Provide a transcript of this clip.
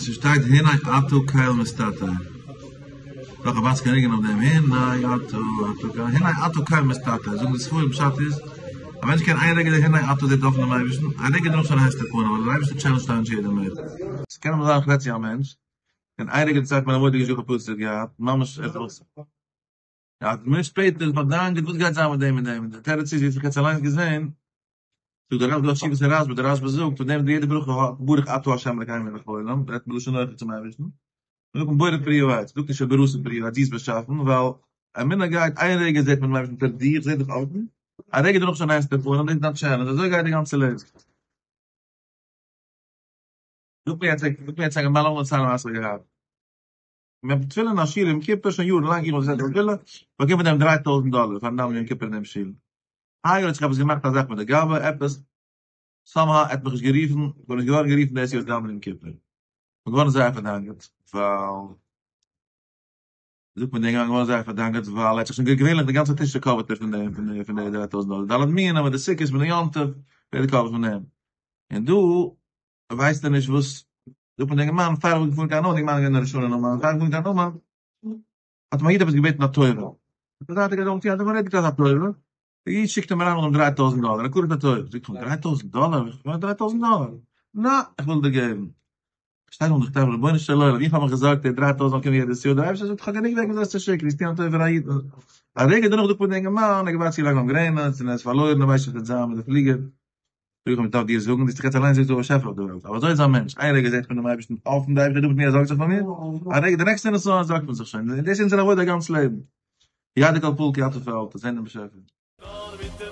ס'שטייט הנה אתה קל מסתתר. דאך א באסקע ניגון אויף דעם הנה אתה אתה קל הנה אתה קל מסתתר. זאגן די ספרים פשט איז א מענטש קען איין רגע די הנה אתה זעט אפן דעם אייבערשטן, א רגע דערנאך שוין הסתר פנים, ווייל דער אייבערשטער טשעלענדזשט א מענטש יעדע מינוט. ס'קען אמאל זיין איך רעד צו א מענטש, און איין רגע דערציילט מיר א מורא'דיגע השגחה פרטית ער האט געהאט, ממש עפעס. א מינוט שפעטער איז פארדאנקען וואס גייט זיין מיט דעם און דעם, און די תירוץ איז, ווי איך האב יעצט אליינס געזען, זאגט דער רשב"א תשובת הרשב"א, דער רשב"א זאגט פון דעם וואס יעדע ברכה האט ברוך אתה ה' אלקינו מלך העולם, רעדט בלשון נוכח צום אייבערשטן, זאגט מען בורא פרי העץ, זאגט נישט בראת פרי העץ, דו האסט באשאפן, ווייל אמונה גייט איין רגע זעט מען דעם אייבערשטן טוט דיך, זעט דיך אפן, א רגע דערנאך שוין הסתר פנים, דאס איז דיין טשעלענדזש, אזוי גייט די גאנצע לעבן. זאגט מיר יעצט, זאגט מיר יעצט א גמרא לאמיר דערציילן א מעשה געהאט. מען האט תפילה אין א שול יום כיפור שוין יארן לאנג איך האב געזען די תפילה, באקומט פון דעם 3000 דאלער פארן דאווענען יום כיפור אין דעם שול. היי יאר האט זיך עפעס געמאכט א זאך מיט די גבאי עפעס, סאם האו ער האט מיך נישט גערופן, איך בין נישט געווארן גערופן דאס יאר דאווענען יום כיפור. איך בין געווארן זייער פארדאנקעט ווייל, זאגט מיר דער אינגערמאן געווארן זייער פארדאנקעט ווייל ער האט זיך שוין געווענליך די גאנצע טיש קאווערט ער פון דעם פון די פון די 3000 דאלער, ד' מינים מיט די סוכות מיט די יום טוב, ווערט געקאווערט פון דעם. און דא ווייסט ער נישט וואס, זאגט מיר דער אינגערמאן פאר איך בין געפארן קיין אומאן, דער אינגערמאן איז געווען אין ראש השנה אין אומאן, פאר איך בין געפארן קיין אומאן, האט אים א איד עפעס געבעטן א טובה, האט ער זייטיג געזאגט, יא, דער מאן רעדט אזא טובה, דער איד שיקט אים אריין נאך דעם 3000 דאלער, הכרת הטוב, זאגט אים, 3000 דאלער? איך וויל 3000 דאלער? נא, איך וויל דיר געבן. שטייט און כתב רבונו של עולם, איך האב מיך געזארגט די 3000 זאל קומען יעדעס יאר, דער אייבערשטער זאגט איך האב גענוג וועגן וויאזוי עס צו שיקן, וועסט טון א טובה פאר א איד. א רגע דערנאך זאגט מיר דער אינגערמאן, ער האט געווארט צו לאנג ביים גרעניץ און ער איז פארלוירן, ער ווייסט נישט וואס וועט זיין מיט די פליגער. זאג איך אים, איך דארף דיר זאגן, דו האסט דאך יעצט אליינס געזאגט דו ביסט באשעפער אויף די וועלט, אבער אזוי איז א מענטש, איין רגע זעט מען דעם אייבערשטן אפן, דער אייבערשטער איז דא מיט מיר, ער זארגט זיך פאר מיר, א רגע די נעקסטע נסיון זארגט מען זיך שוין, און דאס איז אונזער עבודה א גאנץ לעבן. ידע כל פעול כי אתה פעלת, זען דעם באשעפער.